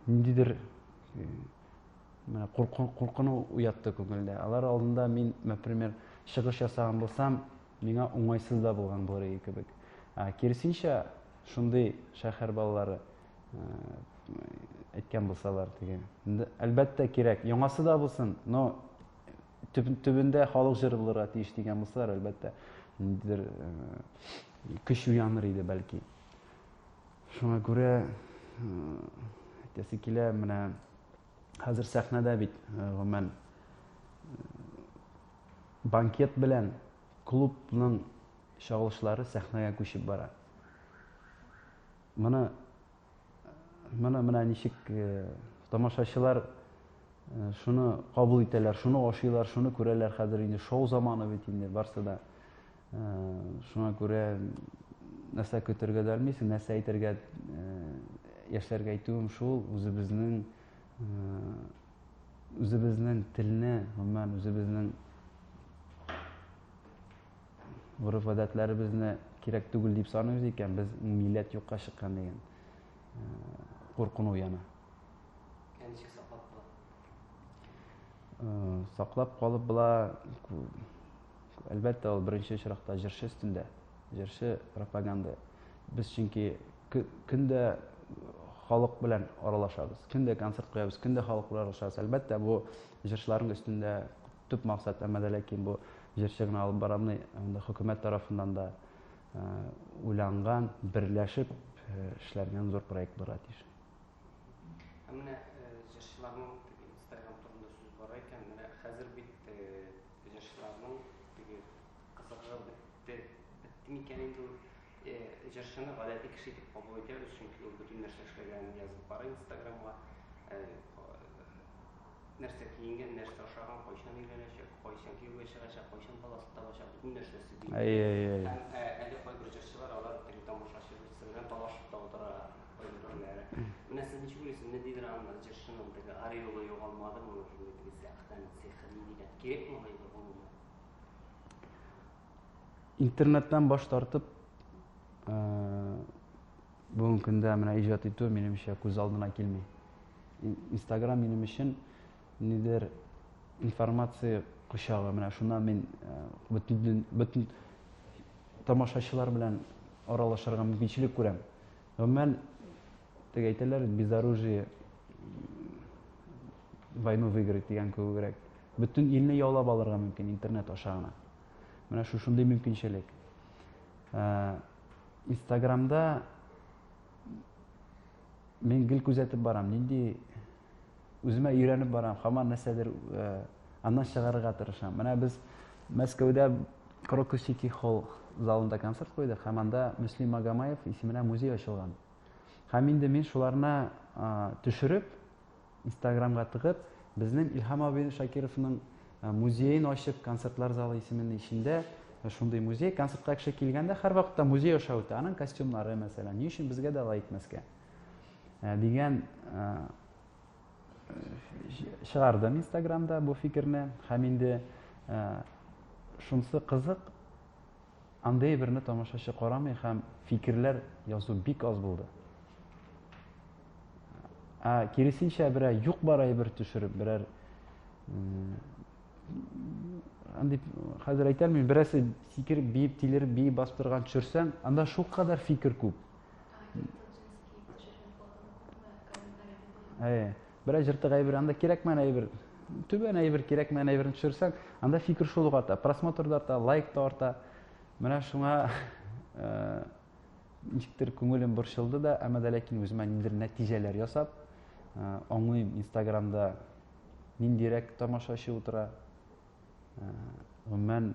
ниндидер менә куркыну уятты күңелдә. Алар алдында мин, например, чыгыш ясаган булсам, миңа уңайсыз да булган булыр иде кебек. Ә киресенчә, шундый шәһәр балалары әйткән булсалар теге. Әлбәттә кирәк, яңасы да булсын, но төбендә халык җыры булырга тиеш дигән булсалар, әлбәттә, ниндидер көч уяныр иде бәлки. Шуңа күрә әйтәсе килә, менә хәзер сәхнәдә бит гомумән банкет белән клубның чагылышлары сәхнәгә күчеп бара. Моны моны менә ничек тамашачылар шуны кабул итәләр, шуны ашыйлар, шуны күрәләр. Хәзер инде шоу заманы бит инде барсы да. Шуңа күрә нәрсә көтергә дә белмисең, нәрсә әйтергә яшьләргә әйтүем шул, үзебезнең үзебезнең телне, гомумән үзебезнең гореф-гадәтләребезне кирәк түгел дип саныйбыз икән, без милләт юкка чыккан дигән куркыну уяна. Ә ничек саклап була? Саклап калып була, әлбәттә, ул беренче очракта җырчы өстендә. Җырчы пропаганда. Без чөнки көндә халык белән аралашабыз. Көндә концерт куябыз, көндә халык белән аралашабыз. Әлбәттә, бу җырчыларның өстендә төп максат, әмма дә ләкин бу җырчы гына алып барамый, анда хөкүмәт тарафыннан да уйланган, берләшеп эшләнгән зур проект булырга тиеш. Ә менә җырчыларның теге Инстаграм турында сүз бара икән, менә хәзер бит җырчыларның теге кызыгы бетте, бетте микән инде ул? Җырчыны гадәти кеше итеп кабул итәбез, чөнки ул бөтен нәрсә эшләгәнен язып бара Инстаграмга. Нәрсә киенгән, нәрсә ашаган, кайчан өйләнәчәк, кайчан кияүгә чыгачак, кайчан баласын табачак, бөтен нәрсәсе билгеле. Әй, әй, әй. Һәм әле кайбер җырчылар алар теге тамашачысы белән талашып та утыра кайберләре. Менә сез ничек уйлыйсыз, ниндидер аның җырчының теге ореолы югалмадымы, шундый теге сәхнәнең сихри дигән кирәкме ул әйбер гомумән? Интернеттан баш тартып, бүгенге көндә менә иҗат итү минемчә күз алдына килми. Инстаграм минем өчен нидер информация кочагы. Менә шуннан мин бөтен, бөтен тамашачылар белән аралашырга мөмкинчелек күрәм. Гомумән, теге әйтәләр, без оружия войну выиграть дигән кебегрәк. Бөтен илне яулап алырга мөмкин интернет аша гына. Менә шушындый мөмкинчелек. Инстаграмда мин гел күзәтеп барам, нинди үземә өйрәнеп барам, һаман нәрсәдер аннан чыгарырга тырышам. Менә без Мәскәүдә Крокус Сити Холл залында концерт куйдык һәм анда Мөслим Магомаев исеменә музей ачылган. Һәм инде мин шуларны төшереп, Инстаграмга тыгып, безнең Илһам абый Шакировның музеен ачып, концертлар залы исеменең эчендә шундый музей. Концертка кеше килгәндә һәрвакытта музей аша үтә. Аның костюмнары, мәсәлән, ни өчен безгә дә алай итмәскә? Дигән чыгардым Инстаграмда бу фикерне. Һәм инде шунысы кызык, Андый әйберне тамашачы карамый һәм фикерләр язу бик аз булды. Ә киресенчә берәр юк бар әйбер төшереп, берәр андый хәзер әйтә алмыйм, берәрсе сикереп, биеп, тилереп, биеп басып торган төшерсәң, анда шулкадәр фикер күп. Әйе. Берәр җыртык әйбер, анда кирәкмәгән әйбер, түбән әйбер, кирәкмәгән әйберне төшерсәң, анда фикер шул ук арта, просмотр да арта, лайк та арта. Менә шуңа э, ничектер күңелем борчылды да, әмма дә ләкин үземә ниндидер нәтиҗәләр ясап, э, аңлыйм Инстаграмда ниндирәк тамашачы утыра. Э, гомумән,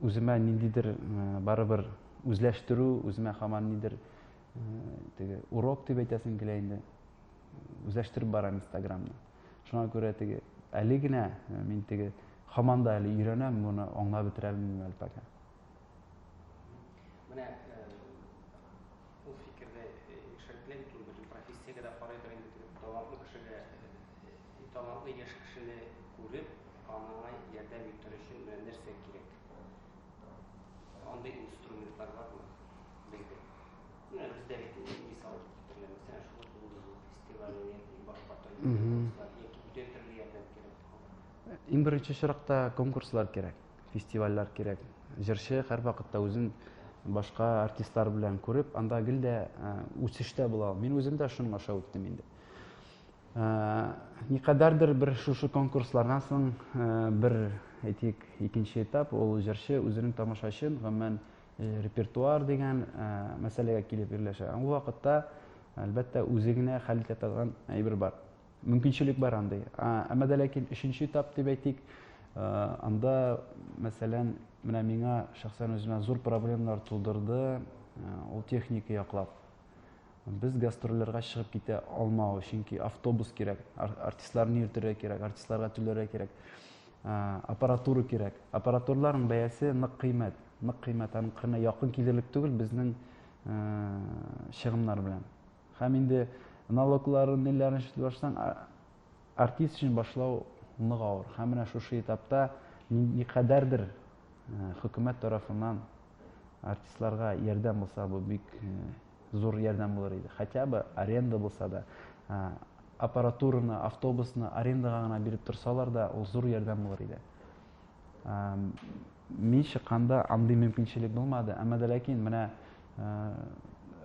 үземә ниндидер барыбер үзләштерү, үземә һаман нидер теге урок дип әйтәсең килә инде. Үзләштереп барам Инстаграмны. Шуңа күрә теге әле генә мин теге һаман да әле өйрәнәм, моны аңлап бетерә алмыйм әле пока. Менә ул фикердә ишәртләп бит ул бөтен профессиягә дә карыйдыр инде теге талантлы кешегә талантлы яшь кешене күреп, аңа ярдәм итәр өчен менә нәрсә кирәк? Андый инструментлар бармы бездә? Менә бездә бит мисал китерелә, мәсәлән, шул ук Йолдызлык фестивале яки башка төрле конкурслар, яки бүтән төрле ярдәм кирәк. Иң беренче чиратта конкурслар кирәк, фестивальләр кирәк. Җырчы һәрвакытта үзен башка артистлар белән күреп, анда гел дә үсештә була. Мин үзем дә шуның аша үттем инде. Никадәрдер бер шушы конкурслардан соң бер, әйтик, икенче этап, ул җырчы үзенең тамашачын, гомумән, репертуар дигән мәсьәләгә килеп ирләшә. Ул вакытта, әлбәттә, үзе генә хәл итә торган әйбер бар. Мөмкинчелек бар андый. Әмма дә ләкин өченче этап дип әйтик, анда, мәсәлән, менә миңа шәхсән үземә зур проблемалар тудырды, ул техника яклап. Без гастрольләргә чыгып китә алмау, чөнки автобус кирәк, артистларны йөртергә кирәк, артистларга түләргә кирәк, аппаратура кирәк. Аппаратураларның бәясе нык кыйммәт, нык кыйммәт, аның кырына якын килерлек түгел безнең чыгымнар белән. Һәм инде налогларын, ниләрен эшли башласаң, артист өчен башлау нык авыр. Һәм менә шушы этапта никадәрдер хөкүмәт тарафыннан артистларга ярдәм булса, бу бик зур ярдәм булыр иде. Хотя бы аренда булса да, аппаратураны, автобусны арендага гына биреп торсалар да, ул зур ярдәм булыр иде. Мин чыкканда андый мөмкинчелек булмады, әмма дә ләкин менә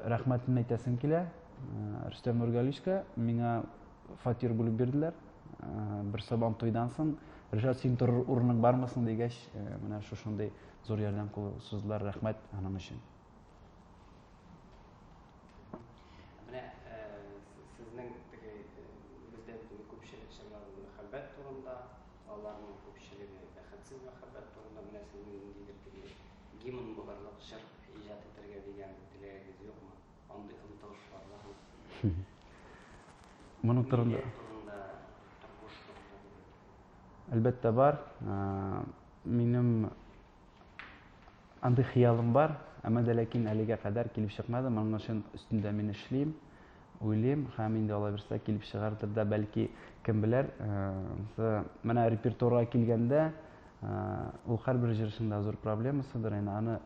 рәхмәтемне әйтәсем килә. Рөстәм Нургалиевичка миңа фатир бүлеп бирделәр. Бер сабан туйдан соң, Ришат, син торыр урының бармы соң дигәч, менә шушындый зур ярдәм кулы суздылар, рәхмәт аның өчен. Менә сезнең теге бездә бит инде күпчелек җырлар мәхәббәт турында, аларның күпчелеге бәхетсез мәхәббәт турында. Менә сезнең ниндидер теге гимн булырлык җыр иҗат итәргә дигән теләгегез юкмы? Андый омтылышлар бармы? Моның турында турында, тормыш турында. Әлбәттә бар. Минем андый хыялым бар, әмма дә ләкин әлегә кадәр килеп чыкмады. Моның өчен өстендә мин эшлим, уйлыйм һәм инде алай булса килеп чыгардыр да, бәлки, кем белер. Менә репертуарга килгәндә, ул һәрбер җырчының да зур проблемасыдыр. Инде аны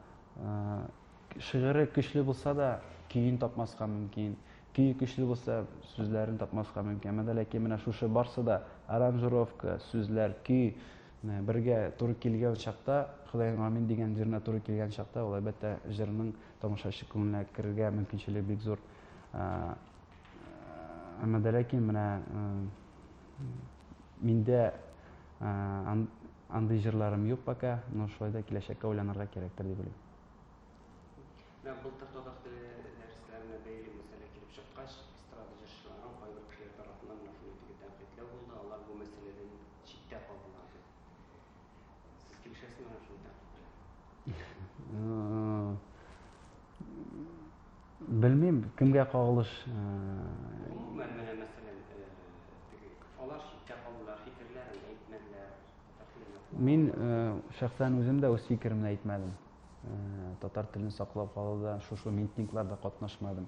шигыре көчле булса да, көен тапмаска мөмкин. Көе көчле булса, сүзләрен тапмаска мөмкин. Әмма дә ләкин менә шушы барсы да аранжировка, сүзләр, көй бергә туры килгән чакта, Ходаем амин дигән җырына туры килгән чакта, ул әлбәттә җырның тамашачы күңеленә керергә мөмкинчелеге бик зур. Әмма дә ләкин менә миндә андый җырларым юк пока, но шулай да киләчәккә уйланырга кирәктер дип уйлыйм. Менә былтыр татар теле дәресләренә бәйле мәсьәлә килеп чыккач, эстрада җырчыларын кайбер кешеләр тарафыннан менә шундый теге тәнкыйтьләү булды, алар бу мәсьәләдән читтә калдылар дип. Сез килешәсезме менә шундый тәнкыйть белән? Белмим, кемгә кагылыш. Гомумән, менә мәсәлән, теге алар читтә калдылар, фикерләрен әйтмәделәр. Мин шәхсән үзем дә үз фикеремне әйтмәдем. Татар телен саклап калуда шушы митингларда катнашмадым.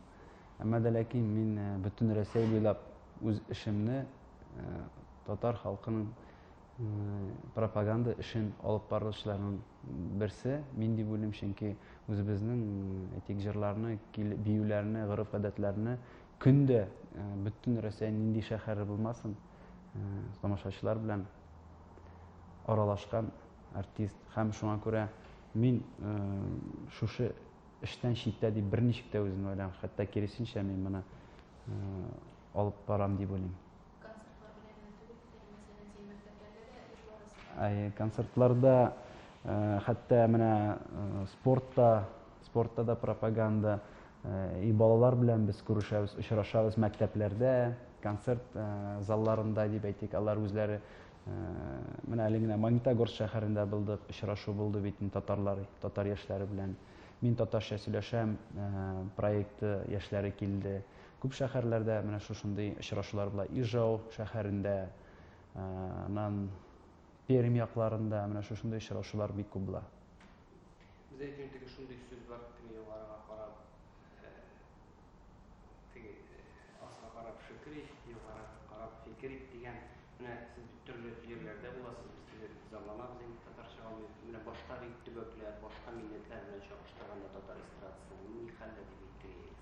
Әмма дә ләкин мин бөтен Рәсәй буйлап үз эшемне татар халкының пропаганда эшен алып баручыларның берсе мин дип уйлыйм, чөнки үзебезнең, әйтик, җырларны, биюләрне, гореф-гадәтләрне көн дә бөтен Рәсәйнең нинди шәһәре булмасын, тамашачылар белән аралашкан артист. Һәм шуңа күрә мин шушы эштән читтә дип берничек тә үземне уйламыйм. Хәтта киресенчә, мин моны алып барам дип уйлыйм. Концертлар белән генә түгел бит әле, мәсәлән, син мәктәпләрдә дә эш барасың. Әйе, концертларда, хәтта менә спортта, спортта да пропаганда, и балалар белән без күрешәбез, очрашабыз мәктәпләрдә, концерт залларында дип әйтик, алар үзләре менә әле генә Магнитогорск шәһәрендә булдык, очрашу булды бит инде татарлар, татар яшьләре белән. Мин татарча сөйләшәм проекты яшьләре килде. Күп шәһәрләрдә менә шушындый очрашулар була. Ижау шәһәрендә, аннан Пермь якларында менә шушындый очрашулар бик күп була. Бездә бит инде теге шундый сүз бар, теге югарыга карап, теге аска карап шөкер ит, югарыга карап фикер ит дигән. Менә сез бит төрле җирләрдә буласыз, без теге зарланабыз инде татарча алмый. Менә башка бит төбәкләр, башка милләтләр белән чагыштырганда татар эстрадасы ни хәлдә дип әйтер идегез?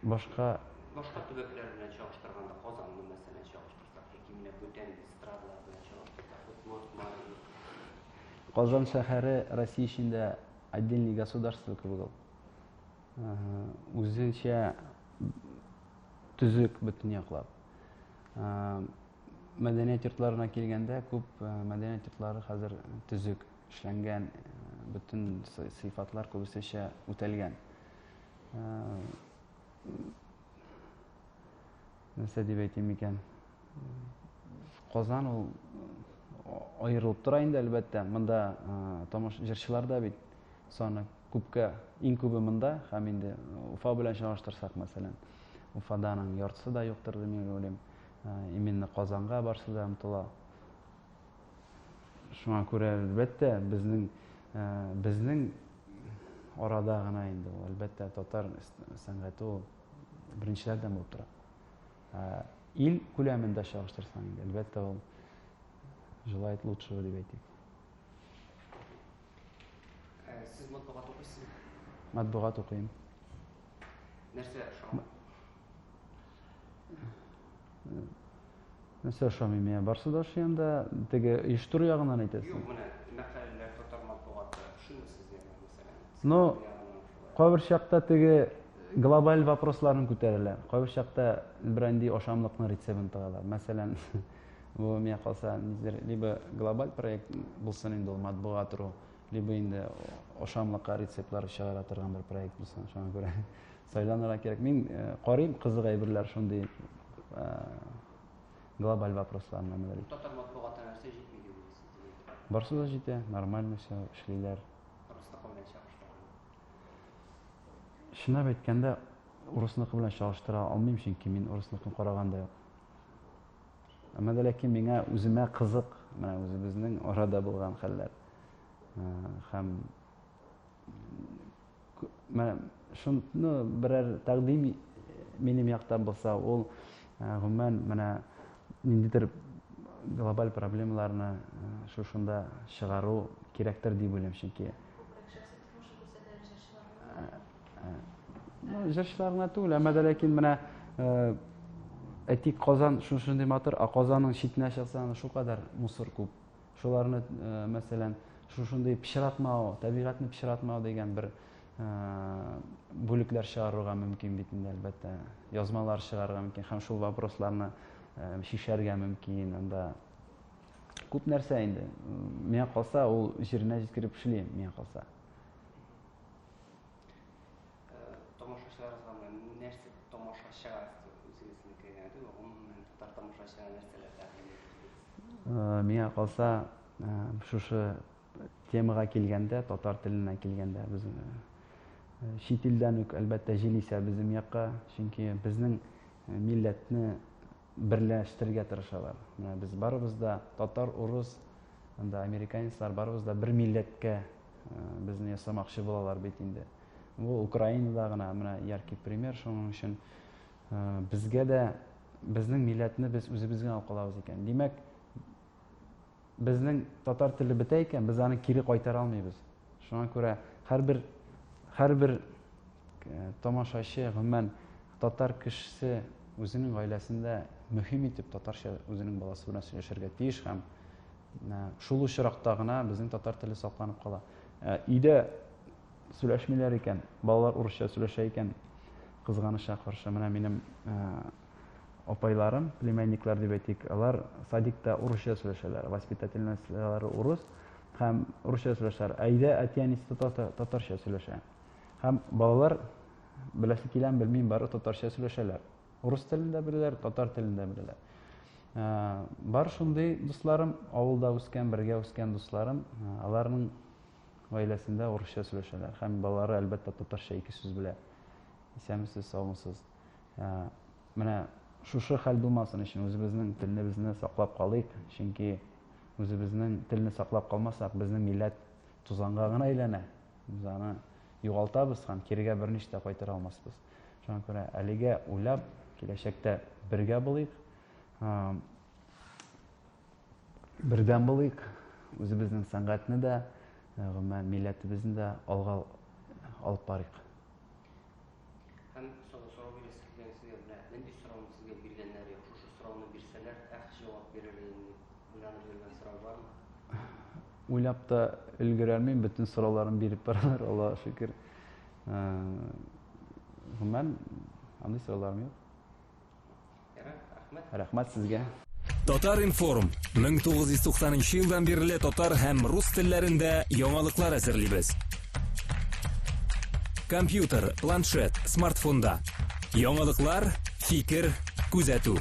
Башка Башка төбәкләр белән чагыштырганда, Казанны, мәсәлән, чагыштырсак, яки менә бүтән эстрадалар белән чагыштырсак, Удмурт, Мари. Казан шәһәре Россия эчендә отдельный государство кебек ул. Үзенчә төзек бөтен яклап. Мәдәният йортларына килгәндә, күп мәдәният йортлары хәзер төзек эшләнгән, бөтен сыйфатлар күбесенчә үтәлгән. Нәрсә дип әйтим икән? Казан ул аерылып тора инде, әлбәттә. Монда тамаш җырчылар да бит саны күпкә, иң күбе монда һәм инде Уфа белән чагыштырсак, мәсәлән, Уфада аның яртысы да юктыр дип мин уйлыйм. Именно Казанга барсы да омтыла. Шуңа күрә, әлбәттә, безнең безнең арада гына инде ул, әлбәттә, татар сәнгате ул беренчеләрдән булып тора. Ил күләмендә чагыштырсаң инде, әлбәттә, ул желает лучшего дип әйтик. Сез матбугат укыйсызмы? Матбугат укыйм. Нәрсә ошамый? Нәрсә ошамый миңа? Барсы да ошый анда. Теге оештыру ягыннан әйтәсең. Юк, менә мәкаләләр татар матбугаты ошыймы сезгә, мәсәлән? Ну, кайбер чакта теге глобаль вопросларын күтәрәләр. Кайбер чакта берәнди ашамлыкның рецептын тыгалар. Мәсәлән, бу миңа калса, нидер, либо глобаль проект булсын инде ул матбугат ру, либо инде ашамлыкка рецептлар чыгара торган бер проект булсын. Шуңа күрә сайланырга кирәк. Мин карыйм, кызык әйберләр шундый глобаль вопросларны менә. Татар матбугаты нәрсә җитми дип уйлыйсыз? Барсы да җитә, нормально все эшлиләр. Русныкы белән чагыштырганда. Чынлап әйткәндә, урысныкы белән чагыштыра алмыйм, чөнки мин урысныкын караган да юк. Әмма дә ләкин миңа үземә кызык, менә үзебезнең арада булган хәлләр. Һәм менә шуны берәр тәкъдим минем яктан булса, ул гомумән менә ниндидер глобаль проблемаларны шушында чыгару кирәктер дип уйлыйм, чөнки Күбрәк шәхси тормышын күрсәтәләр җырчыларның. Ну, җырчылар гына түгел, әмма дә ләкин менә әйтик, Казан шушындый матур, ә Казанның читенә чыксаң, шулкадәр мусор күп. Шуларны, мәсәлән, шушындый пычратмау, табигатьне пычратмау дигән бер бүлекләр чыгарырга мөмкин бит инде, әлбәттә. Язмалар чыгарырга мөмкин һәм шул вопросларны чишәргә мөмкин. Анда күп нәрсә инде. Миңа калса, ул җиренә җиткереп эшли, миңа калса. Тамашачыларыгызга менә нәрсә тамашачыга үзегезнеке генә түгел, гомумән татар тамашачыга нәрсәләр тәкъдим итәсез? Миңа калса, шушы темага килгәндә, татар теленә килгәндә, без чит илдән үк, әлбәттә, җил исә безнең якка, чөнки безнең милләтне берләштерергә тырышалар. Менә без барыбыз да татар, урыс, анда американецлар барыбыз да бер милләткә безне ясамакчы булалар бит инде. Бу Украинада гына менә яркий пример, шуның өчен безгә дә безнең милләтне без үзебез генә алып калабыз икән. Димәк, безнең татар теле бетә икән, без аны кире кайтара алмыйбыз. Шуңа күрә һәрбер һәрбер э, тамашачы, гомумән, татар кешесе үзенең гаиләсендә мөһим итеп татарча үзенең баласы белән сөйләшергә тиеш һәм э, шул очракта гына безнең татар теле сакланып кала. Э, өйдә сөйләшмиләр икән, балалар урысча сөйләшә икән, кызганычка каршы, менә минем апайларым, племянниклар дип әйтик, алар садикта урысча сөйләшәләр, воспитательницалары урыс һәм урысча сөйләшәләр. Ә өйдә әти-әнисе татарча сөйләшә. Һәм балалар беләсе киләм, белмим, бары татарча сөйләшәләр. Урыс телен дә беләләр, татар телен дә беләләр. Бар шундый дусларым, авылда үскән, бергә үскән дусларым, аларның гаиләсендә урысча сөйләшәләр һәм балалары, әлбәттә, татарча ике сүз белә. Исәнмесез, саумысыз. Менә шушы хәл булмасын өчен үзебезнең телебезне саклап калыйк, чөнки үзебезнең телне саклап калмасак, безнең милләт тузанга гына әйләнә. Без аны югалтабыз һәм кирегә берничек тә кайтара алмасбыз. Шуңа күрә әлегә уйлап, киләчәктә бергә булыйк. Бердәм булыйк, үзебезнең сәнгатьне дә, гомумән милләтебезне дә алга алып барыйк. Һәм соңгы сорау бирәсе килгән сезгә, менә нинди сорауны сезгә биргәннәр юк, шушы сорауны бирсәләр, әх, җавап бирер идем дип уйланып йөргән сорау бармы? Уйлап та өлгерә алмыйм, бөтен сорауларын биреп баралар, Аллага шөкер. Гомумән, андый сорауларым юк. Рәхмәт. Рәхмәт сезгә. Татар-информ 1990 елдан бирле татар һәм рус телләрендә яңалыклар әзерлибез. Компьютер, планшет, смартфонда. Яңалыклар, фикер, күзәтү.